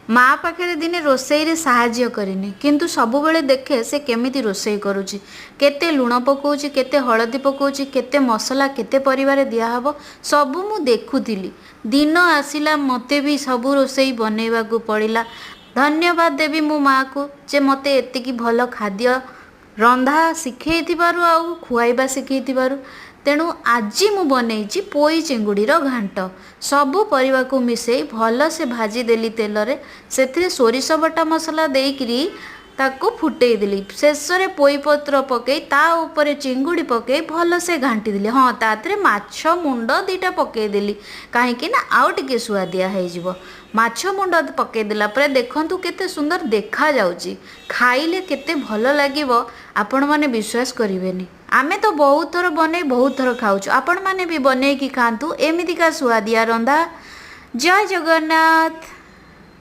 ମା ପାଖରେ ଦିନେ ରୋଷେଇରେ ସାହାଯ୍ୟ କରିନି, କିନ୍ତୁ ସବୁବେଳେ ଦେଖେ ସେ କେମିତି ରୋଷେଇ କରୁଛି, କେତେ ଲୁଣ ପକାଉଛି, କେତେ ହଳଦୀ ପକାଉଛି, କେତେ ମସଲା କେତେ ପରିବାରେ ଦିଆହେବ, ସବୁ ମୁଁ ଦେଖୁଥିଲି। ଦିନ ଆସିଲା ମୋତେ ବି ସବୁ ରୋଷେଇ ବନେଇବାକୁ ପଡ଼ିଲା। ଧନ୍ୟବାଦ ଦେବି ମୁଁ ମାଆକୁ ଯେ ମୋତେ ଏତିକି ଭଲ ଖାଦ୍ୟ ରନ୍ଧା ଶିଖେଇଥିବାରୁ ଆଉ ଖୁଆଇବା ଶିଖେଇଥିବାରୁ। ତେଣୁ ଆଜି ମୁଁ ବନେଇଛି ପୋଇ ଚିଙ୍ଗୁଡ଼ିର ଘାଣ୍ଟ। ସବୁ ପରିବାକୁ ମିଶାଇ ଭଲସେ ଭାଜିଦେଲି ତେଲରେ, ସେଥିରେ ସୋରିଷ ବଟା ମସଲା ଦେଇକିରି ତାକୁ ଫୁଟେଇଦେଲି। ଶେଷରେ ପୋଇପତ୍ର ପକାଇ ତା ଉପରେ ଚିଙ୍ଗୁଡ଼ି ପକାଇ ଭଲସେ ଘାଣ୍ଟିଦେଲି। ହଁ, ତା ଦେହରେ ମାଛ ମୁଣ୍ଡ ଦୁଇଟା ପକାଇଦେଲି, କାହିଁକି ନା ଆଉ ଟିକେ ସୁଆଦିଆ ହେଇଯିବ। ମାଛ ମୁଣ୍ଡ ପକାଇଦେଲା ପରେ ଦେଖନ୍ତୁ କେତେ ସୁନ୍ଦର ଦେଖାଯାଉଛି, ଖାଇଲେ କେତେ ଭଲ ଲାଗିବ ଆପଣମାନେ ବିଶ୍ୱାସ କରିବେନି। ଆମେ ତ ବହୁତ ଥର ବନେଇ ବହୁତ ଥର ଖାଉଛୁ, ଆପଣମାନେ ବି ବନେଇକି ଖାଆନ୍ତୁ ଏମିତିକା ସୁଆଦିଆ ରନ୍ଧା। ଜୟ ଜଗନ୍ନାଥ।